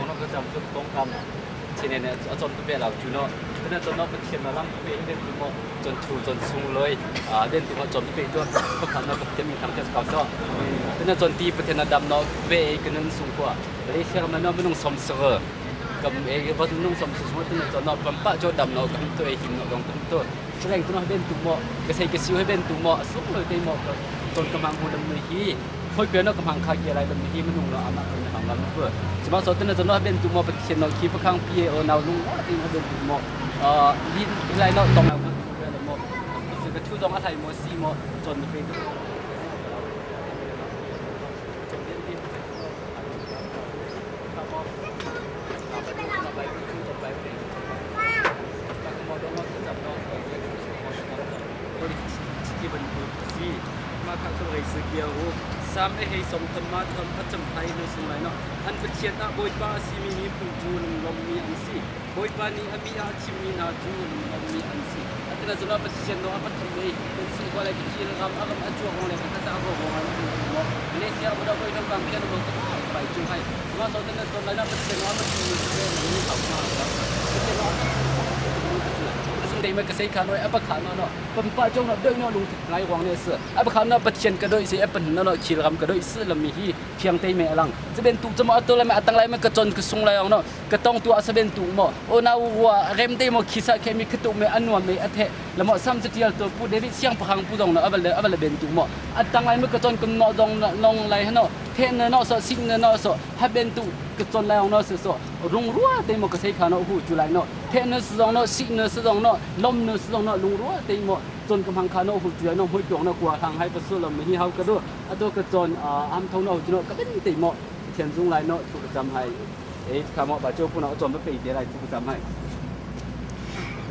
Kong no ka jam chu kong kam chine ne a chon tu pe lau chu no tena chon no pathian na lam pe hin den tu mo chon thu chon sung loi a den tu mo chon tu pe tu ko khan no pathian min thang tes kau so tena chon ti pathian na dam no pe kan sung kwa Malaysia kam no minung som sere kam e ba nung som su tena chon no pampa cho dam no kam tu e him no dong tu Sreng tu no ben tu mo ka sei ka siu he ben tu mo sung loi te mo chon ka mang hu lam hi 会变那个行卡起来的，你们弄了阿妈可能行了不？什么说真的，真的变多么不天了，去不看毕业哦，那弄我的那变多么，呃，你来那懂了么？这个初中阿太么西么转的变多。Sam e hei som tam ma tham a cham thai no sung lai no an pathian a bawipa a simi miphun cu lunglawmmi an si bawipa nih a bia a chimmi hna cu lunglawmmi an si atina cuna pathian no a pathan nei kan si ko lai ki ram a ram a chuak rong le kan sa ro rong an mo Malaysia mo da koi thong kam khian mo ko pai chu hai ma so tan ton lai na pathian no a pathian ni se ni khau ma pathian no a dei ma ka sei kha noi apa kha no no pampa chong no doi no lung ngai wang ne se apa kha no pathian ka doi se apa no no chil ram ka doi se lam hi thiang te me alang se ben tu chama ato la me atang lai me ka chon ka sung lai ong no ka tong tu asa ben tu mo o na wa rem te mo khisa khe mi khtu me anuam me athe lamo sam chatial to pu David siang phang pu dong no abal abal ben tu mo atang lai me ka chon kun no dong nong lai no the na no so sing na no so ha ben tu ka chon lai ong no se so rung rua te mo ka sei kha no hu chu lai no the na su dong no sing na su dong no lom na su dong no lung rua te mo chon ka mang kha no hu chu lai no hoi pyong no kwa thang hai pa su lam hi hau ka du ato ka chon am thong no chu no ka ben te mo thian zung lai no thu ka cham hai e kha mo ba chu pu no chon ba pe te lai thu ka cham hai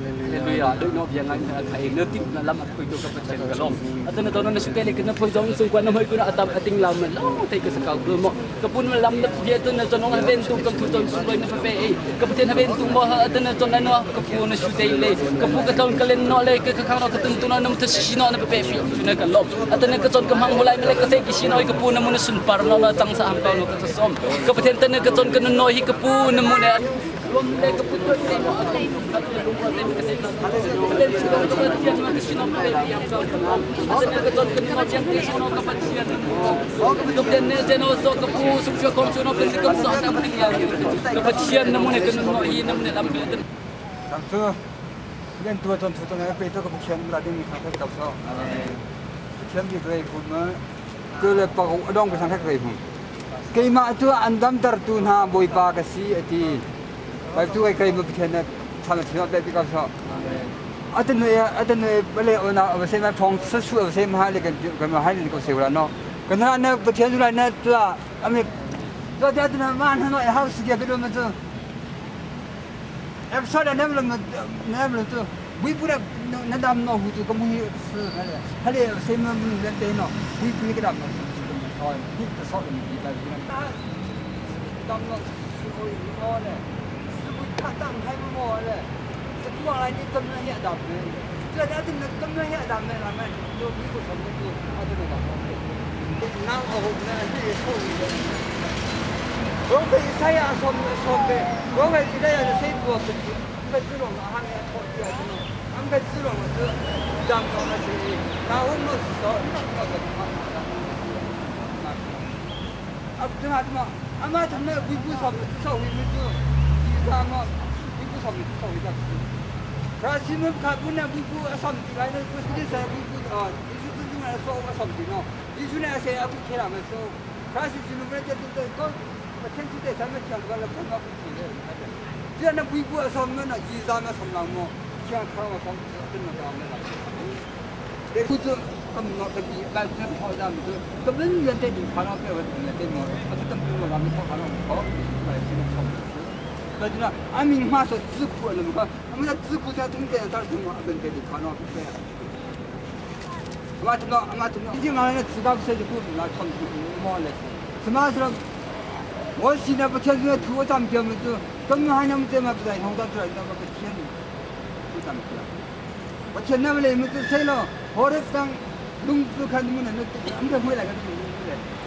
Hallelujah. Doi no biang ngai na khai no tin na lam at pui to ka pathian ka lom. Atana to na sute le ka na phoi jong sung kwa na hoi ku na atam ating lam lo te ka sakau ku mo. Ka pun lam na bia tu na chon ong ben tu kam thu ton sung loi na pe e. Ka pathian ha ben tu mo ha atana chon na no ka pu na sute le. Ka pu ka ton ka len no le ka ka khang no ka tung tu na nam tha shi no na pe pi chu na ka lom. Atana ka chon ka mang hulai me le ka se ki shi no ka pu na mu na sun par no na chang sa ham ka no ka som. Ka pathian tan ka chon ka no hi ka pu na mu na lom le ka pu to te mo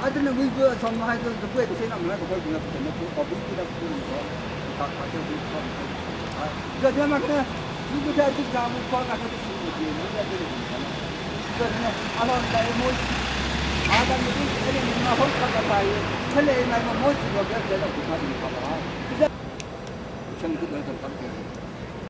啊，真的微波从还是不会谁那么那个会不会怎么不不不不不不，他他就会说啊，这天嘛可能如果在这个我光看他的手机，人家这个这呢，阿拉在摸，阿拉没这里嘛好看个牌，这里那个摸几个别的不看就好了啊，这，全部都是他们。